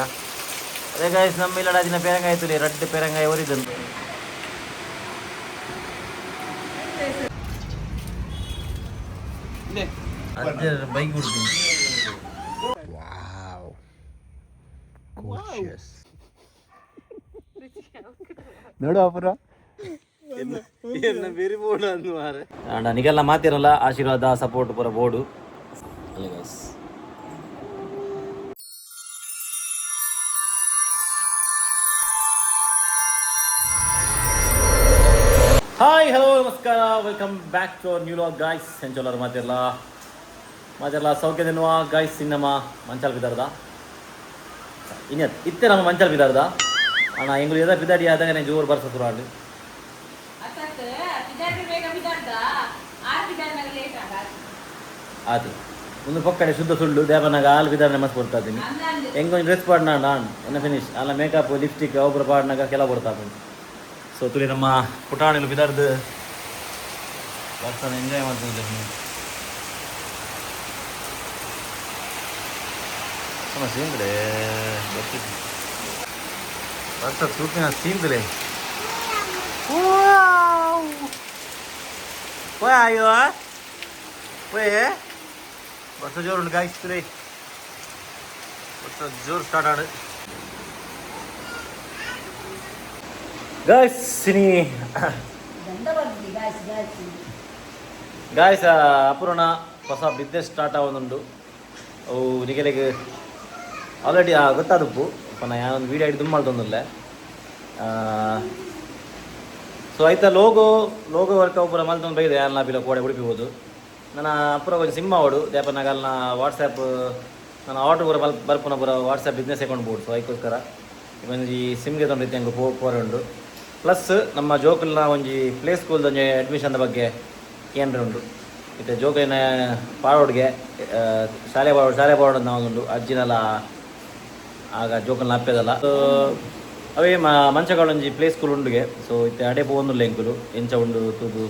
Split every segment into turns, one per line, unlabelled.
ಅದೇ ಗಾಯ್ಸ್, ನಮ್ಮ ಇಲ್ಲಡ ದಿನ ಪೇರಂಗಾಯಿ ತುಲಿ ರಡ್ಡ್ ಪೇರಂಗಾಯಿ ಒರಿದನು. ಬೈಕ್ ಬಿಡ್ತೀನಿ. ವಾವ್, ಗೋರ್ಜಿಯಸ್.
ನೋಡು ಅಪುರ.
ಅಂಡ ನಿಗೆಲ್ಲ ಮಾತಿರಲ್ಲ, ಆಶೀರ್ವಾದ ಸಪೋರ್ಟ್ ಪೂರ ಬೋರ್ಡು ಅಲ್ಲ ಗೈಸ್. ಹಾಯ್, ಹಲೋ, ನಮಸ್ಕಾರ. Welcome back to our new vlog, guys. ಎಂಚೋಲರ್ ಮಾತಿರಲ್ಲ? ಮಾತಿರಲ್ಲ ಸೌಖ್ಯ ದಿನುವ ಗಾಯ್ಸ್. ಇನ್ನಮ್ಮ ಮಂಚಾಲ್ ಬಿದಾರ್ದ ಇನ್ನ ಇತ್ತೆ ನಮ್ಮ ಮಂಚಾಲ್ ಬಿದಾರ್ದ ಅಣ್ಣ ಎಂಗುಲು ಎದ ಬಿದಾಡಿ ಆದಾಗ ಜೋರು ಬರ್ಸ ಶುರು ಆಂಡ್.
ಅತ್ತತ್ ಬಿದಾಡ್ರಿ, ಬೇಗ ಬಿದಾಡ್ದ ಆರ್ ಬಿದಾಡ್ನಾಗ ಲೇಟ್ ಆಗ.
ಆತಿ ಒಂದು ಪಕ್ಕಡೆ ಶುದ್ಧ ಸುಳ್ಳು ದೇವನಾಗ ಹಾಲು ಬಿದಾಡನೆ ಮಸ್ತ್ ಕೊಡ್ತಾ ಇದ್ದೀನಿ.
ಅಂದ.
ಹೆಂಗೊಂದು ಡ್ರೆಸ್ ಪಾಡ್ನ ನಾನು ಎನ್ನ ಫಿನಿಶ್ ಅಲ್ಲ, ಮೇಕಪ್ ಲಿಪ್ಸ್ಟಿಕ್ ಒಬ್ಬರು ಪಾಡ್ನಾಗ ಕೆಲವು ಬರ್ತಾ. ಸೊ ತುಳಿ ನಮ್ಮ ಪುಟಾಣಿಲು ಬಿದಾರ್ದು ಬರ್ತಾನೆ, ಎಂಜಾಯ್ ಮಾಡ್ತೀನಿ. ಸೀಂದ್ರೆ ಬರ್ತಿದ್ದೆ, ಬರ್ತ ತೂಕಿನ ಸೀಂದ್ರೆ. Where are you? Where? ವರ್ಷ ಜೋರು ಉಂಟು ಗಾಯ್ಸ್. ತುಳಿ ವರ್ಷ ಜೋರು ಸ್ಟಾರ್ಟ್ ಆಡು ಗಾಯ್ಸ್. ಸಿನಿ ಗಾಯ್ಸ್, ಅಪೂರ್ಣ ಹೊಸ ಬಿಸ್ನೆಸ್ ಸ್ಟಾರ್ಟ್ ಆವೊಂದುಂಡು. ಅವು ನಿಗೆಲೆಗ್ ಆಲ್ರೆಡಿ ಗೊತ್ತಾದುಪ್ಪು ಪನ ಯಾನೊಂದು ವೀಡಿಯೋ ಹಿಡಿದು ಮಲ್ತೊಂದುಲ್ಲೆ. ಸೊ ಐತ ಲೋಗೋ ಲೋಗೋ ವರ್ಕ್ ಅವು ಪೂರ ಮಲ್ತೊಂದು ಬೈದೆ. ಯಾಲ್ನ ಬಿಲ ಕೋಡೆ ಉಡುಪಿ ಹೋದು ನನ್ನ ಅಪುರ ಒಂಜಿ ಸಿಮ್ ಆವಡು ದೇಪನಾಗ ಅಲ್ನ ವಾಟ್ಸ್ಯಾಪ್ ನನ್ನ ಆರ್ಡ್ರ್ ಪೂರ ಬಲ್ ಬರ್ಪುನ ಪೂರ ವಾಟ್ಸ್ಯಾಪ್ ಬಿಸ್ನೆಸ್ ಅಕೌಂಟ್ ಬೋರ್ಡ್. ಸೊ ಐಕೋಸ್ಕರ ಒಂಜಿ ಸಿಮ್ಗೆ ತೊಂದರೆ ಅಂಗ್ ಪೋರೆ ಉಂಡು. ಪ್ಲಸ್ ನಮ್ಮ ಜೋಕುಲ್ನ ಒಂಜಿ ಪ್ಲೇ ಸ್ಕೂಲ್ದ ಒಂಜಿ ಅಡ್ಮಿಷನ್ ಬಗ್ಗೆ ಕೇಂದ್ರ ಉಂಡು. ಇತ್ತೆ ಜೋಕುಲಿನ ಪಾಡೋಡ್ಗೆ ಶಾಲೆ ಪಾಡೋಡು, ಶಾಲೆ ಪಾಡೋಡು ಉಂಡು. ಅಜ್ಜಿನಲ ಆಗ ಜೋಕುಲ್ನ ಅಪ್ಪೆದಲ್ಲ. ಅವೇ ಮಂಚಗಳೊಂಜಿ ಪ್ಲೇ ಸ್ಕೂಲ್ ಉಂಡುಗೆ. ಸೊ ಇತ್ತೆ ಅಡೆ ಪೋವೊಂದುಲ್ಲ ಎಂಕುಲು. ಎಂಚ ಉಂಡು ತೂದು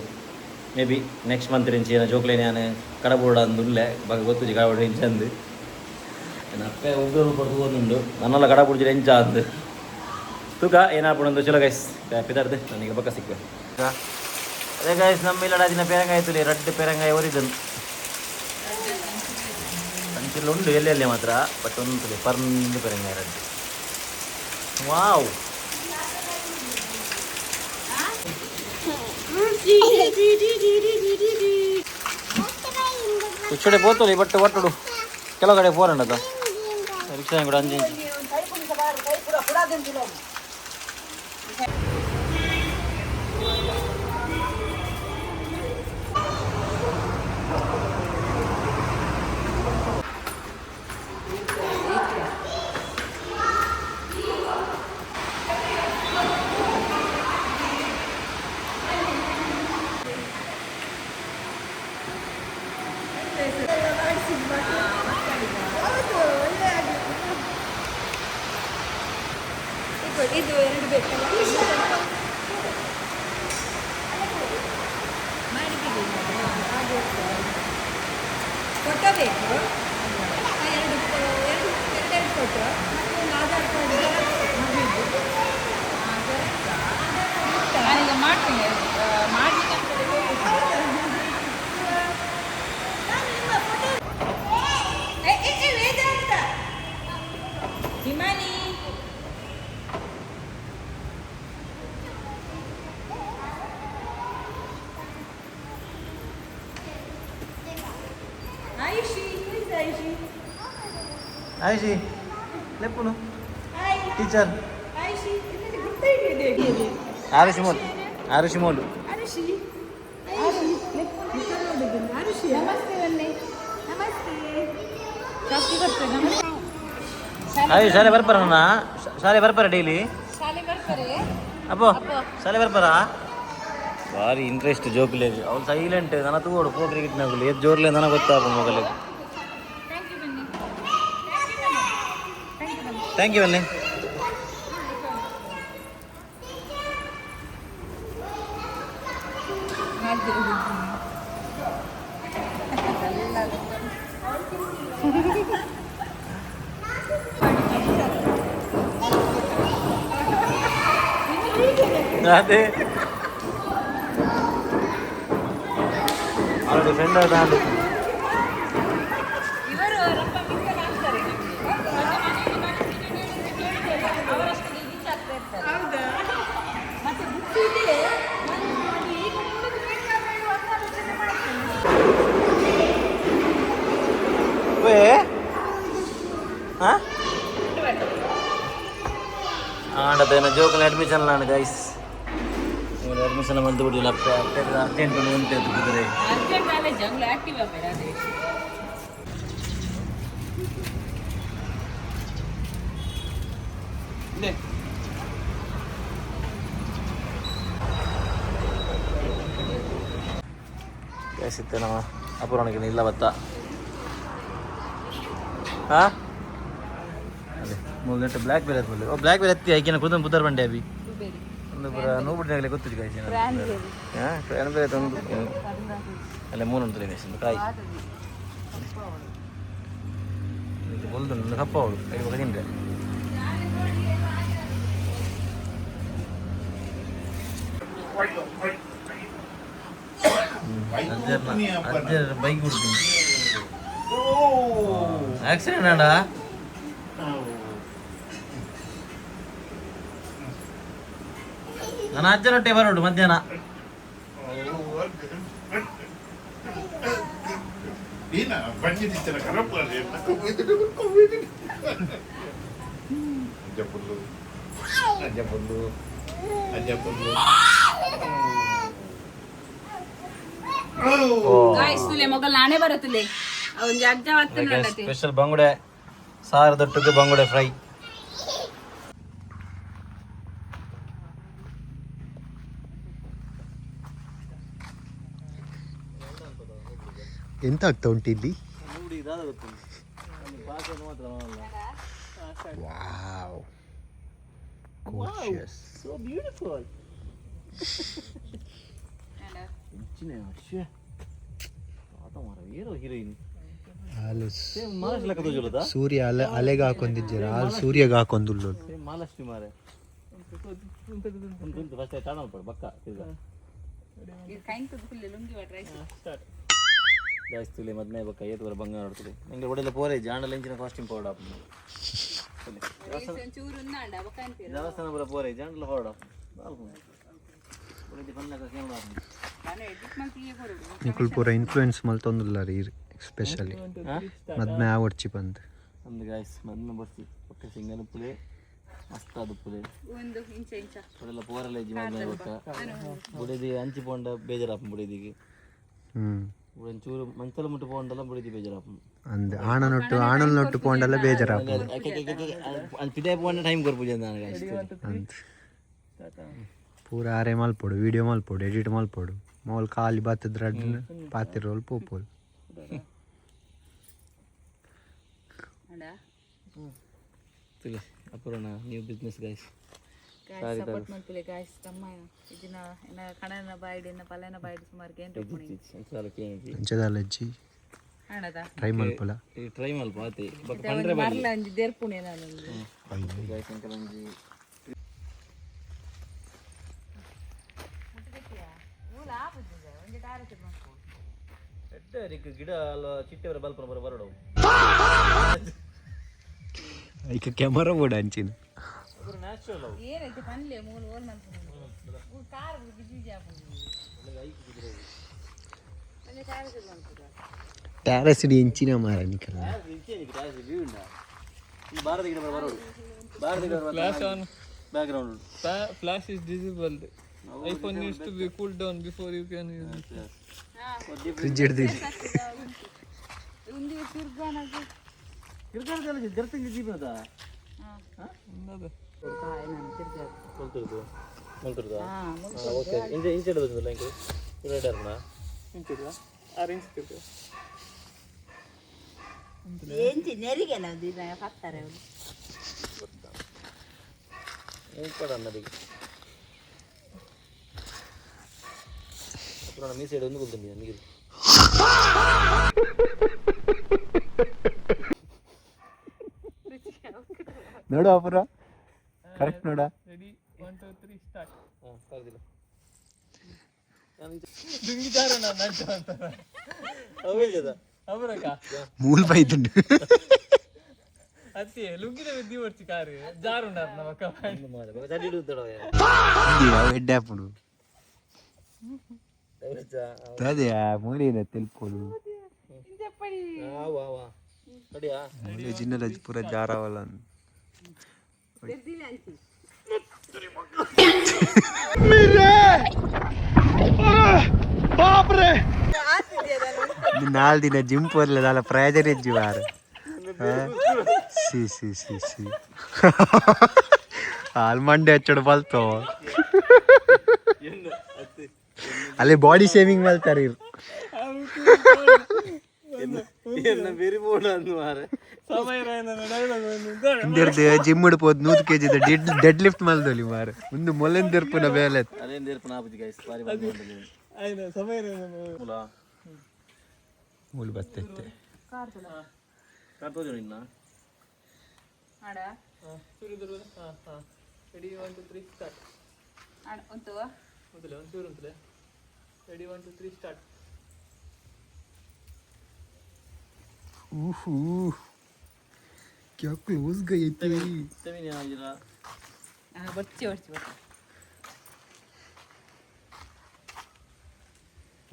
ಮೇ ಬಿ ನೆಕ್ಸ್ಟ್ ಮಂತ್ ಇಂಚಿ ಏನ ಜೋಕ್ಲೇನೆ ಯಾನ್ ಕಡಬೋಡ ಅಂದುಲ್ಲೆ ಬಗ ಗೊತ್ತುಜಿ. ಕಡಬೋಡ ಇಂಚ ಅಂದು ಎನ್ನ ಅಪ್ಪೆ ಉಗ್ರ ಪೊರ್ತು ನನ್ನೆಲ್ಲ ಕಡಬುಡ್ಜಿ ಎಂಚ ಅಂದು ತೂಕ ಏನಾಪುಂಡು. ಚಲೋ ಗೈಸ್, ಪಿದಾರ್ದು ನನಗೆ ಬೊಕ್ಕ ಸಿಕ್ಕ. ಅದೇ ಗೈಸ್, ನಮ್ಮ ಇಲ್ಲಡ ದಿನ ಪೇರಂಗಾಯಿ ತುಲಿ ರಡ್ಡ್ ಪೇರಂಗಾಯಿ ಒರಿದನು. ಕಂಚಿಲ್ ಉಂಡು ಎಲ್ಲೆಲ್ಲಿ ಮಾತ್ರ, ಬಟ್ ಒಂದು ತುಲಿ ಪರ್ಂದು ಪೇರಂಗಾಯಿ ರಡ್ಡ್. ವಾವ್. ಕುಚ್ಚಡೆ ಪೋತೋಲಿ, ಬಟ್ ಒಟ್ಟುಡು ಕೆಲವು ಕಡೆ ಪೋರಂಡದ ರಿಕ್ಷಾ ಕೂಡ ಅಂಜಿ ಇಂಚಿ.
ಇದು ಎರಡು ಬೇಕಲ್ಲ ಮಾಡಿ ಬಿಡಿ. ಹಾಗೆ ಫೋಟೋ ಬೇಕು. ಎರಡು ಎರಡು ಎರಡೆರಡು ಫೋಟೋ ಮತ್ತು ಒಂದು ಆಧಾರ್ ಕಾರ್ಡ್ ಮಗುವಿದ್ದು.
ನಾನೀಗ ಮಾಡ್ತೇನೆ, ಮಾಡ್ಲಿಕ್ಕೆ ಅಂತ ಹೇಳಿ ಹೋಗುದು.
ಏ, ಏ, ಏ, ವೇದಾಂತ,
Himani.
ಆಯುಷಿ, who is Ayushi?
Ayushi ಲೆಪ್ಪುನು.
Hi.
Teacher.
Ayushi, ಇದರಲ್ಲಿ ಗುರ್ತ ಇದೆ.
ಆರುಷಿ ಮೋಲ್, ಆರುಷಿ ಮೋಲು.
ಆರುಷಿ, ಆರುಷಿ, ಆರುಷಿ,
ನಮಸ್ತೆ ಬನ್ನಿ.
ನಮಸ್ತೆ.
ಕಾಫಿ ಬರ್ತದೆ, ನಮಸ್ತೆ.
ಆಯು ಶಾಲೆ ಬರ್ಪಾರಣ್ಣ? ಶಾಲೆ ಬರ್ಪಾರ ಡೈಲಿ?
ಶಾಲೆ ಬರ್ತಾರೆ.
ಅಪ್ಪೋ, ಶಾಲೆ ಬರ್ಪಾರ? ಭಾರಿ ಇಂಟ್ರೆಸ್ಟ್ ಜೋಕುಲೇಜ್. ಅವ್ನು ಸೈಲೆಂಟ್ ನನ್ನ ತೂಗೋಡು ಪೋ ಕ್ರಿಕೆಟ್ ನಗುಲು ಏತ್ ಜೋರ್ಲೆ ನನಗೆ ಗೊತ್ತಾಪ ಮಗಲಿಗೆ.
Thank you ಬನ್ನಿ.
Thank you ಬನ್ನಿ. ಅದೇ ಆಲ್ರೆಡಿ ಫ್ರೆಂಡ್ ಆದ.
ಇವರು ರಪ್ಪ ಮಿಕ್ಕಲ್ ಹಾಕ್ತಾರೆ ನಮ್ಗೆ. ಮತ್ತೆ ಮನೆಯಲ್ಲಿ ಮನಸ್ಸಿಗೆ ಹೇಳಿದ್ರೆ ಕೇಳ್ತಾರೆ. ಅವರಷ್ಟಕ್ಕೆ ಈಚೆ ಆಗ್ತಾ ಇರ್ತಾರೆ.
ಹೌದಾ?
ಮತ್ತೆ ಬುಕ್ ಇದೆ ನಾನು ಅದು ಈಗ ನೋಡುದು ಬೇಕಾ ಬೇಡವಾ ಅಂತ ಆಲೋಚನೆ ಮಾಡ್ತೇನೆ.
ವೇ ಹಾ ಆಂಡದ ಜೋಕಲ್ ಅಡ್ಮಿಷನ್ ನಾನು ಗೈಸ್. ಅಡ್ಮಿಷನ್ ಬಂದು ಬಿಡಿಲ್ಲ. ಅರ್ಜೆಂಟ್ ಉಂಟು ಕುದುರೆ.
ಅರ್ಜೆಂಟ್ ಕಾಲೇಜ್ ಅಂಗ್ಲ ಆಕ್ಟಿವ್ ಬೇಡ ಅದೇ.
ಗೈಸ್, ಇತ್ತೆ ನಮ್ಮ ಅಪೂರ್ವಣಿಗೆ ಇಲ್ಲ ಬತ್ತ. ಹಾ, ಅದೇ ಮೂರು ಬ್ಲ್ಯಾಕ್ ಬೆರಿ ಎತ್ಕೊಳ್ಳಿ. ಓ, ಬ್ಲ್ಯಾಕ್ ಬೆರಿ ಎತ್ತಿ ಐಕಿನ ಕುದನ್ ಪುದರ್ ಬಂಡೆ ಅಭಿ ಒಂದು ಪುರ ನೋಬಿಟ್ಟಿನಾಗಲೇ ಗೊತ್ತಿದೆ ಗೈಸ್. ಹಾಂ, ಕ್ರ್ಯಾನ್ಬೆರಿ ತಂದು ಅಲ್ಲೇ ಮೂರು ಉಂಟು ಗೈಸ್. ಒಂದು ಕಾಯಿ ಇದು ಬೊಲ್ದು ಒಂದು ಕಪ್ಪ ಅವಳು ಐದು ಬಗೆ ತಿಂದ್ರೆ. ಅಜ್ಜರ ಬೈಕ್ ಬಿಡ್ತೀನಿ, ಆಕ್ಸಿಡೆಂಟ್ ಅಣ್ಣ. ನನ್ನ ಅಜ್ಜನೊಟ್ಟೆ ಬರೋಡು ಮಧ್ಯಾಹ್ನ.
ಏನ ಬಂದಿದ್ದೀರ ಕರಪ್ಪ. ಅಜ್ಜ ಪುಲ್ಲು, ಅಜ್ಜ ಪುಲ್ಲು, ಅಜ್ಜ ಪುಲ್ಲು.
ಗಾಯ್ಸ್, ತುಲೆ ಮೊಗಲ್ ನಾನೇ ಬರತ್ತುಲೆ ಅವನ್ ಅಜ್ಜ ಮತ್ತೆ ನೋಡತ್ತೆ.
ಸ್ಪೆಷಲ್ ಬಂಗುಡೆ ಸಾರು ದೊಟ್ಟಕ್ಕೆ ಬಂಗುಡೆ ಫ್ರೈ.
ಎಂತ ಆಗ್ತಾ ಉಂಟು ಇಲ್ಲಿ? Wow. Gorgeous.
So beautiful. Heroine.
ಹಾಲು.
ಸೇಮ್ ಮಹಾಲಕ್ಷ್ಮಿ ಲೆಕ್ಕ ತೋಜುಲದ.
ಸೂರ್ಯ ಅಲೆ ಅಲೆಗೆ ಹಾಕೊಂಡಿದ್ದೀರ, ಹಾಲು ಸೂರ್ಯಗೆ ಹಾಕೊಂದುಳ್ಳು.
ಸೇಮ್ ಮಹಾಲಕ್ಷ್ಮಿ ಮಾರೆ. ಉಂಟು, ಫಸ್ಟ್ ಸ್ಟಾರ್ಟ್ ಮಾಡ್ಬೋದು ಬಕ್ಕ ತಿರ್ಗಾ.
ಕೈಂಕದ ಫುಲ್ ಲುಂಗಿ ವಾಟ್ರ.
ಜಾಸ್ತಿ ತುಲೆ ಮದ್ಮೆ ಬಕ್ಕ ಏತು ಬರ ಬಂಗಾರ ಹೊಡ್ತದೆ ನಿಂಗೆ ಒಡೆಲ್ಲ ಪೋರೆ ಜಾಂಡಲ ಇಂಚಿನ ಕಾಸ್ಟ್ಯೂಮ್ ಪೌಡ.
ಚೂರು ಉನ್ನಾಂಡ ಬೊಕ್ಕ ಅಂತೀರ.
ದೇವಸ್ಥಾನ ಬರ ಪೋರೆ ಜಾಂಡಲ ಪೌಡ.
ನಾನು ಎಡಿಟ್ ಮಾಡ್ತೀಯ ಬರೋದು.
ನಿಕುಲ್ ಪೂರ ಇನ್ಫ್ಲೂಯೆನ್ಸ್ ಮಲ್ತೊಂದುಲ್ಲಾರ ಇರ್ ಸ್ಪೆಷಲಿ ಮದ್ಮೆ ಆವಡ್ಚಿ ಬಂದು.
ಅಂದು ಗಾಯ್ಸ್, ಮದ್ಮೆ ಬರ್ಸಿ ಪಕ್ಕ ಸಿಂಗಲ್ ಪುಲೆ ಮಸ್ತ್ ಅದು ಪುಲೆ.
ಒಂದು ಇಂಚ ಇಂಚ.
ಒಡೆಲ್ಲ ಪೋರಲ್ಲ ಇಜ್ಜಿ ಮದ್ಮೆ ಬಕ್ಕ ಬುಡಿದಿ ಅಂಚಿ ಪೋಂಡ ಬೇಜಾರಾಪ ಬುಡಿದಿಗೆ. ಚೂರು ಮಂಚಲ ಮುಟ್ಟು ಪೋಂಡಲ್ಲ ಬುಡಿದಿ ಬೇಜಾರಾಪ.
ಅಂದ್ ಆಣನೊಟ್ಟು ಆಣಲ್ನೊಟ್ಟು ಪೋಂಡಲ್ಲ ಬೇಜಾರಾಪ.
ಪಿದೆ ಪೋಂಡ ಟೈಮ್ ಕೊರ್ಪುಜಿ ನಾನು ಗಾಯ್ಸ್.
ಅಂದ್ ಪೂರ ಆರೆ ಮಲ್ಪೊಡು, ವೀಡಿಯೋ ಮಲ್ಪೊಡು, ಎಡಿಟ್ ಮಲ್ಪೊಡು, ಮೋಲ್ ಖಾಲಿ ಬತ್ತದ ರಡ್ಡ್ ಪಾತಿರೋಲ್ ಪೋಪೋಲ್.
ಅಡ.
ತುಲೆ ಅಪೂರ್ಣ new business guys.
Guys, support ಮಲ್ಪುಲೆ ಗಾಯ್ಸ್. ತಮ್ಮ ಇದನ್ನ ಎನ್ನ ಕಣನ ಬಾಯ್ಡ್ ಎನ್ನ ಪಲೆನ ಬಾಯ್ಡ್ ಸುಮಾರು ಗೇಂಟ್.
ಅಂಚದಾಲಜ್ಜಿ.
ಹಣದ.
ಟ್ರೈ ಮಲ್ಪುಲ.
ಈ ಟ್ರೈ ಮಲ್ಪ ಆತಿ ಬೊಕ್ಕ ಪಂಡ್ರೆ.
ಮರ್ಲ ಒಂಜಿ ದೇರ್ಪುಣೆ ನಾನು.
ಗೈಸ್, ಅಂಕಲ್ ಒಂಜಿ ಎಡ್ಡೆ ನಿಕ್ ಗಿಡ ಅಲ್ಲ ಚಿಟ್ಟೆವರ ಬಲ್ಪನ ಬರ ಬರಡು.
ಐಕ ಕ್ಯಾಮರಾ ಬೋಡ ಅಂಚಿನ.
ನ್ಯಾಚುರಲ್ ಅವು.
ಏನೈತೆ ಪನ್ಲೆ ಮೂಲು ಓಲ್ ಮಲ್ಪುನು ಕಾರ್ ಬಿಜಿ ಬಿಜಿ ಆಪುಂಡು.
ಟ್ಯಾರಸ್ ಎಂಚಿನ ಮಾರ ನಿಕಲ್ಲ.
ಈ ಭಾರತ ಗಿಡ ಬರ ಬರೋಡು, ಭಾರತ ಗಿಡ.
Flash on.
Back ground.
Flash is disabled. iPhone needs to be cooled down before you can use it.
Fridge ಹಿಡ್ದಿರಿ.
ಒಂದು ತಿರ್ಗಾನಾಗ.
ಜರ್ತಿಂಗ್ ಜೀವನದ.
Another.
ಮುಲ್ತುರ್ದು ಮುಲ್ತುರ್ದು. ಓಕೆ, ಇಂಚೆ ಇಂಚೆ ಹಿಡಿದು ಇಂಕ್ ರೆಡ್ ಅರ್ಪಣ.
Orange ತಿರ್ಗ.
ಎಂಚಿ ನೆರಿಗೆ ನಾವು ದಿನ ಹಾಕ್ತಾರೆ ಅವರು.
ಉಪ್ಪಡ ಅನ್ನದಿಗೆ ಅப்புறம் மீசை வந்து கொடுத்துருந்தீங்க நீர்.
ನೋಡು ಅಪುರ, ಕರೆಕ್ಟ್ ನೋಡ.
Ready? One, two, three, start.
ಹಾಂ ಕರ್ದಿಲ್ಲ.
ಅವರಕ
ಮೂಲ್ ಬೈದುಂಡು.
ಅತ್ತಿ ಲುಂಗಿದ ಬಿದ್ದಿ ಬರ್ಚಿ ಕಾರು ಜಾರುಂಡಾರ್ ನಮಕ್ಕ.
ಎಡ್ಡೆ ಆಪುಂಡು ಅದೇ ಮೂಲಿನ ತೆಲ್ಪೋಡು. ಜಿನ್ನದ ಪೂರ ಜಾರವಲ್ಲ. 4 ದಿನ ಜಿಮ್ ಪೋರ್ಲೆ ಪ್ರಯೋಜನ ಇಜ್ಜಿ ವಾರ. C C C C, hall ಮಂಡೆ ಹಚ್ಚಡು ಬಲ್ತೋ. ಅಲ್ಲಿ ಬಾಡಿ ಶೇವಿಂಗ್ ಮಲ್ತಾರೆ ಇವ್ರು. ಇಂದೆರ್ದು ಜಿಮ್ ಇಡ್ಬೋದು 100 ಕೆಜಿ ಡೆಡ್ ಲಿಫ್ಟ್ ಮಲ್ದೊಲಿ ಮಾರೆ. ಒಂದು ಮೊಲೆಂದಿರ್ಪುನ ಬೇಲೆ.
ಅದೇನು ತೀರ್ಪು ಆಪುಜಿ ಗೈಸ್, ಬಾರಿ.
ಆಯ್ನ ಸಮಯ.
ಮೂಲ.
ಮೂಲು ಬತ್ತೈತೆ.
ಕಾರ್ ಇನ್ನ.
ಆಡ.
ಹಾ ಹಾ, ರೆಡಿ, 1 2 3 ಸ್ಟಾರ್ಟ್.
ಆಡ ಉಂಟು.
ಮೊದಲೇ ಒಂದು ಚೂರು ಉಂಟಲೆ. Ready, 1 2 3 start.
ಊಹೂ, ಕ್ಯಾ ಕ್ಲೋಸ್ ಗೈತೆ.
ಬರ್ಚಿ ಬರ್ಚಿ ಬರ್ಚಿ.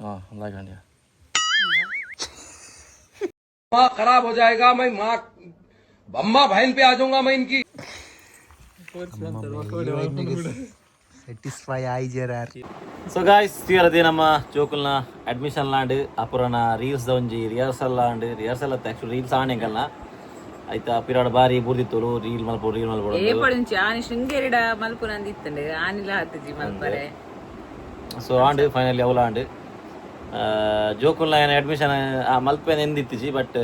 ಹಾಂ, ಲಾಗಂಡ್ಯಾ.
माँ खराब हो जाएगा, मैं माँ अम्मा बहन पे आ जाऊंगा मैं इनकी।
ಸ್ಯಾಟಿಸ್ಫೈ ಆಯ್ಜಾರ.
ಸೊ ಗಾಯ್ಸ್, ತೀರದೆ ನಮ್ಮ ಜೋಕುಲ್ನ ಅಡ್ಮಿಷನ್ ಲಾಂಡ್ ಅಪುರನ ರೀಲ್ಸ್ ಒಂಜಿ ರಿಹರ್ಸಲ್ ಲಾಂಡ್. ರಿಹರ್ಸಲ್ ಅತ್ತ, ಆಕ್ಚುಲಿ ರೀಲ್ಸ್ ಆಂಡ್ ಎಂಕಲ್ನ ಆಯ್ತಾ. ಪಿರಾಡ್ ಬಾರಿ ಬೂರ್ದಿತ್ತೋಲು, ರೀಲ್ ಮಲ್ಪೋಡು, ರೀಲ್ ಮಲ್ಪೋಡು.
ಏಪಡುಂಚಿ ಆನಿ ಶೃಂಗೇರಿಡ ಮಲ್ಪುನ ಅಂದಿತ್ತಂಡೆ, ಆನಿಲ ಹತ್ತಜಿ ಮಲ್ಪರೆ.
ಸೊ ಆಂಡ್ ಫೈನಲಿ ಅವಲ ಆಂಡ್ ಜೋಕುಲ್ನ ಏನ ಅಡ್ಮಿಷನ್ ಮಲ್ಪೆನ ಎಂದಿತ್ತಿಜಿ, ಬಟ್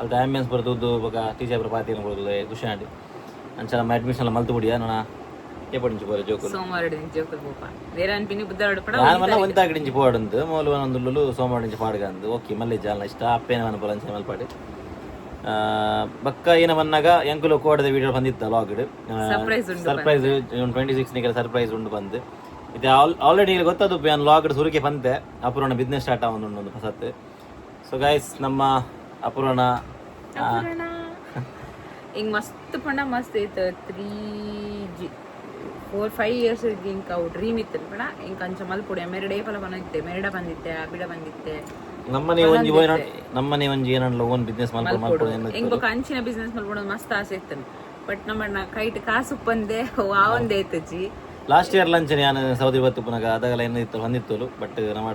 ಅಲ್ತ ಆಂಬಿಯನ್ಸ್ ಬರ ದುಡ್ಡು ಬೊಕ ಟೀಚರ್ ಬರ ಪಾತಿನ ಕೊಡೋದು ಖುಷಿ ಆಂಡ್. ಅಂಚ ನಮ್ಮ ಅಡ್ಮಿಷನ್ ಮಲ್ತು ಬಿಡಿಯಾ ನನ್ನ. ಏಪಡಿಂಚು ಬೋರೆ ಜೋಕುಲು?
ಸೋಮವಾರ ಜೋಕುಲ್ ಪೋಪ ಬೇರೆ ಅನ್ಪಿನಿ ಬುದ್ಧಾರಡು ಪಡ.
ನಾನು ಮನ್ನ ಒಂದಾಗಡಿಂಚಿ ಪೋಡುಂದು ಮೂಲು ಒಂದುಳ್ಳು ಸೋಮವಾರ ಪಾಡ್ಗಂದು. ಓಕೆ, ಮಲ್ಲೆ ಜಾಲ ಇಷ್ಟ ಅಪ್ಪೇನ ಮನ ಪೊಲಂಚೆ ಮಲ್ಪಾಡು. ಬಕ್ಕ ಏನ ಬಂದಾಗ ಎಂಕುಲು ಕೋಡದ ವಿಡಿಯೋ ಬಂದಿತ್ತ ಲಾಗ್ಡ್.
Surprise ಉಂಡು.
ಸರ್ಪ್ರೈಸ್ ಜೂನ್ 26 ನಿಗೆ ಸರ್ಪ್ರೈಸ್ ಉಂಡು ಬಂದು. ಇದು ಆಲ್ರೆಡಿ ಗೊತ್ತದು ಲಾಗ್ಡ್ ಸುರುಕೆ ಬಂತೆ. ಅಪೂರ್ಣ ಬಿಸ್ನೆಸ್ ಸ್ಟಾರ್ಟ್ ಆವೊಂದು ಉಂಡು ಒಂದು ಹೊಸತ್ತು. ಸೊ ಗೈಸ್, ನಮ್ಮ ಅಪೂರ್ಣ
ಹಿಂಗ್ ಮಸ್ತ್ ಪಂಡ ಮಸ್ತ್ ಇತ್ತು. 3 ಜಿ 4 5 ಇಯರ್ಸ್ ಇಂಕ ಅವು ಡ್ರೀಮ್ ಇತ್ತು ಪಂಡ ಇಂಕ ಅಂಚ ಮಲ್ಪುಡೆ ಮೆರಡೇ ಫಲ ಬಂದಿತ್ತೆ, ಮೆರಡ ಬಂದಿತ್ತೆ, ಬಿಡ ಬಂದಿತ್ತೆ.
ನಮ್ಮನೆ ಒಂಜಿ ನಮ್ಮನೆ ಒಂಜಿ ಏನಂಡ್ಲ ಓನ್ ಬಿಸ್ನೆಸ್ ಮಲ್ಪಡು ಮಲ್ಪಡು.
ಹಿಂಗ್ ಬೊಕ ಅಂಚಿನ ಬಿಸ್ನೆಸ್ ಮಲ್ಪಡು ಮಸ್ತ್ ಆಸೆ ಇತ್ತು. ಬಟ್ ನಮ್ಮ ಕೈಟ್ ಕಾಸು ಉಪ್ಪಂದೆ ವಾವಂದೆ ಐತಜ್ಜಿ.
ಲಾಸ್ಟ್ ಇಯರ್ ಲಂಚ್ ನಾನು ಸೌದಿ ಬತ್ತು ಪುನಗ ಅದಾಗಲ ಏನು ಇತ್ತು ಬಂದಿತ್ತು, ಬಟ್ ನಮ್ಮ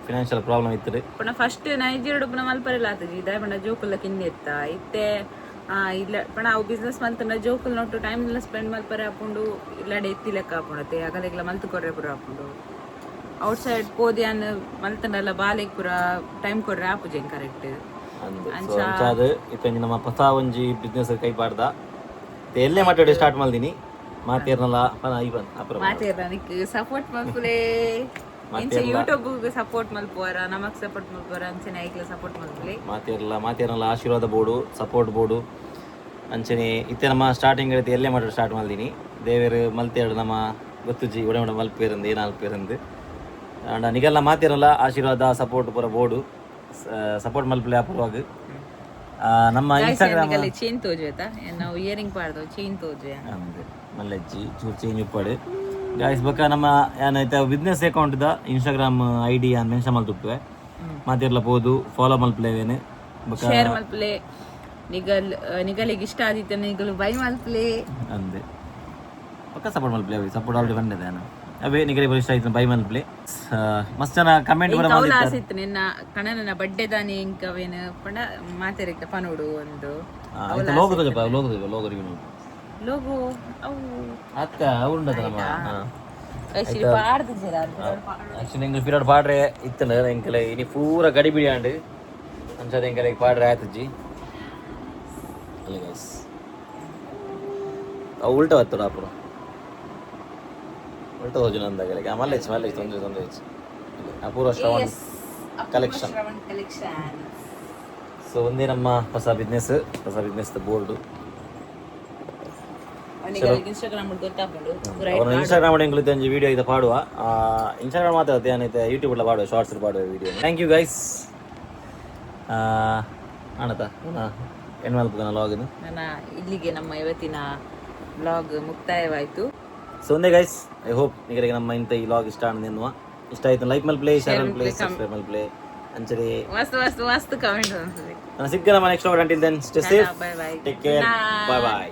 ಫಿನಾನ್ಷಿಯಲ್ ಪ್ರಾಬ್ಲಮ್ ಇತ್ತು.
ಪುನಃ ಫಸ್ಟ್ ನೈಜೀರಿಯಾ ಪುನಃ ಮಲ್ಪರೆಲ್ಲ ಆತಜಿ ಇದಾಯ ಪಂಡ ಜೋಕುಲ್ಲ ಕಿಂದೆ ಇತ್ತ ಇತ್ತೆ. ಇಲ್ಲ ಪಂಡ ಅವು ಬಿಸ್ನೆಸ್ ಮಲ್ತಂಡ ಜೋಕುಲ್ ನೊಟ್ಟು ಟೈಮ್ ಎಲ್ಲ ಸ್ಪೆಂಡ್ ಮಲ್ಪರೆ ಆಪುಂಡು. ಇಲ್ಲಡೆ ಎತ್ತಿ ಲೆಕ್ಕ ಆಪುಂಡತೆ ಅಗಲೆಗ್ಲ ಮಲ್ತು ಕೊರ್ರೆ ಪೂರ ಆಪುಂಡು. ಔಟ್ ಸೈಡ್ ಪೋದ್ಯಾನ್ ಮಲ್ತಂಡಲ್ಲ ಬಾಲೆಗ್ ಪೂರ ಟೈಮ್ ಕೊರ್ರೆ ಆಪುಜೆ ಕರೆಕ್ಟ್.
ಅಂದ್ ಸೊ ಅಂಚಾದ್ ಇತ್ತೆ ನಮ್ಮ ಹೊಸ ಒಂಜಿ ಬಿಸ್ನೆಸ್ ಕೈ ಪಾಡ್ದ. ಎಲ್ಲೇ ಮಾತಾಡಿ ಸ್ಟಾರ್ಟ್ ಮಲ್ದಿನಿ ಮಾತೇರ್ನಲ್ಲ ಪನ ಐಬನ್ ಅಪರ.
ಮಾತೇರ ನಿಕ್ ಸಪೋರ್ಟ್ ಮಲ್ಪುಲೆ. ಇಂಚ ಯೂಟ್ಯೂಬ್ ಸಪೋರ್ಟ್ ಮಲ್ಪುವರ, ನಮಕ್ ಸಪೋರ್ಟ್ ಮಲ್ಪುವರ, ಅಂಚನೆ ಐಕ್ಲ ಸಪೋರ್ಟ್ ಮಲ್ಪುಲೆ.
ಮಾತೇರ್ಲ ಮಾತೇರ್ನಲ್ಲ ಆಶೀರ್ವಾದ ಬೋಡು, ಸಪೋರ್ಟ್ ಬೋಡು. ಅಂಚನೆ ಇತ್ತೆ ನಮ್ಮ ಸ್ಟಾರ್ಟಿಂಗ್ ಐತೆ, ಎಲ್ಲೇ ಮಾತಾಡಿ ಸ್ಟಾರ್ಟ್ ಮಲ್ದಿನಿ. ದೇವೇರು ಮಲ್ತೇಡು ನಮ್ಮ ಗೊತ್ತುಜಿ ಒಡೆ ಒಡೆ ಮಲ್ಪೇರಂದು ಏನು ಅಲ್ಪೇರಂದು. ಅಂಡ ನಿಗಲ್ಲ ಮಾತೇರಲ್ಲ ಆಶೀರ್ವಾದ ಸಪೋರ್ಟ್ ಪೂರ ಬೋಡು, ಸಪೋರ್ಟ್ ಮಲ್ಪಲೆ ಅಪರವಾಗ ನಮ್ಮ ಇನ್ಸ್ಟಾಗ್ರಾಮ್.
ಚೈನ್ ತೋಜು ಆಯ್ತಾ? ನಾವು ಇಯರಿಂಗ್ ಪಾಡ್ದವು, ಚೈನ್ ತೋಜು.
ಅಂದೆ ಮಲ್ಲಜ್ಜಿ ಚೂರು ಚೇಂಜ್ ಉಪ್ಪಾಡು ಗಾಯ್ಸ್. ಬೊಕ್ಕ ನಮ್ಮ ಏನೈತೆ business account the Instagram I D an mention ಮಲ್ತುಪ್ಪುವೆ. ಮಾತಿರ್ಲ ಪೋದು ಫಾಲೋ ಮಲ್ಪಲೇವೇನು ಬೊಕ್ಕ.
ಶೇರ್ ಮಲ್ಪಲೆ. ನಿಗಲ್ ನಿಗಲಿಗೆ ಇಷ್ಟ ಆದಿತ್ತ ನಿಗಲು ಬೈ ಮಲ್ಪಲೆ.
ಅಂದೆ ಪಕ್ಕ ಸಪೋರ್ಟ್ ಮಲ್ಪಲೆ. ಅವೆ ಸಪೋರ್ಟ್ ಆಲ್ರೆಡಿ ಬಂದಿದೆ ನಾನು. ಅವೇ ನಿಗಲಿ ಇಷ್ಟ ಆಯ್ತು ಬೈ ಮಲ್ಪಲೆ. ಮಸ್ತ್ ಜನ ಕಮೆಂಟ್ ಬರ
ಕೌಲ
ಮಾಡಿದ್ದಾರೆ.
ಆಸೆ ಇತ್ತು ನಿನ್ನ ಕಣನ ಬಡ್ಡೆ ದಾನಿ ಇಂಕವೇನು ಪಂಡ ಮಾತೆರಿಕ ಪನೋಡು ಒಂದು.
ಆಯ್ತು, ಲೋಗೋ ತೋಜಪ್ಪ, ಲೋಗೋ ತೋಜ, ಲೋಗೋ ರಿವ್ಯೂ.
ಲೋಗೋ ಅವು.
ಅತ್ತ ಉಂಡದ ನಮ್ಮ
ಆಕ್ಚುಲಿ ಪಾಡ್ದು.
ಆಕ್ಚುಲಿ ಎಂಕಲ್ ಪೀರಿಯಡ್ ಪಾಡ್ರೆ ಇತ್ತಂಡ ಎಂಕಲೆ ಇನಿ ಪೂರ ಗಡಿ ಬಿಡಿ ಆಂಡ್. ಅಂಚಾದ ಎಂಕಲೆ ಪಾಡ್ರೆ ಆಯ್ತಜ್ಜಿ ಅಲ್ಲ ಗೈಸ್. ಅವು ಉಲ್ಟ ಬತ್ತಡ ಅಪುರ ಉಲ್ಟ ತೋಜುನ ಅಂದಾಗಲೆ. ಮಲ್ಲೇಜ್ ಮಲ್ಲೇಜ್, ತೊಂದರೆ ತೊಂದರೆ ಹೆಚ್ಚು. ಅಪೂರ್ವ ಶ್ರವಣ್ ಕಲೆಕ್ಷನ್.
ಶ್ರವಣ್ ಕಲೆಕ್ಷನ್.
ಸೊ ಒಂದೇ ನಮ್ಮ ಹೊಸ ಬಿಸ್ನೆಸ್ ಬೋರ್ಡು.
ಇನ್ಸ್ಟಾಗ್ರಾಮ್ ಗೊತ್ತಾಪುಂಡು.
ಅವನ ಇನ್ಸ್ಟಾಗ್ರಾಮ್ ಎಂಕುಲು ಒಂಜಿ ವಿಡಿಯೋ ಇದು ಪಾಡುವ. ಇನ್ಸ್ಟಾಗ್ರಾಮ್ ಮಾತ್ರ ಏನೈತೆ, ಯೂಟ್ಯೂಬ್ ಎಲ್ಲ ಪಾಡುವ, ಶಾರ್ಟ್ಸ್ ಪಾಡುವ ವಿಡಿಯೋ. Thank you guys. ಅಣತ ಏನು ಮಲ್ಪುಗ ಲಾಗ್.
ನನ್ನ ಇಲ್ಲಿಗೆ ನಮ್ಮ ಇವತ್ತಿನ ಬ್ಲಾಗ್ ಮುಕ್ತಾಯವಾಯಿತು.
ಸೊ ಒಂದೇ ಗೈಸ್, I hope ನಿಮಗೆ ನಮ್ಮ ಇಂಥ ಈ ಲಾಗ್ ಇಷ್ಟ ಎನ್ನುವ. ಇಷ್ಟ ಆಯ್ತು ಲೈಕ್ ಮಲ್ಪ್ಲೇ, ಶೇರ್ ಮಲ್ಪ್ಲೇ, ಸಬ್ಸ್ಕ್ರೈಬ್ ಮಲ್ಪ್ಲೇ ಅಂಚನೆ.
ಮಸ್ತ್ ಮಸ್ತ್ ಮಸ್ತ್ ಕಮೆಂಟ್ ಅನ್ಸುತ್ತೆ.
ನಾನು ಸಿಕ್ಕ ನಮ್ಮ next until then stay safe.
Bye bye.
Take care, bye bye.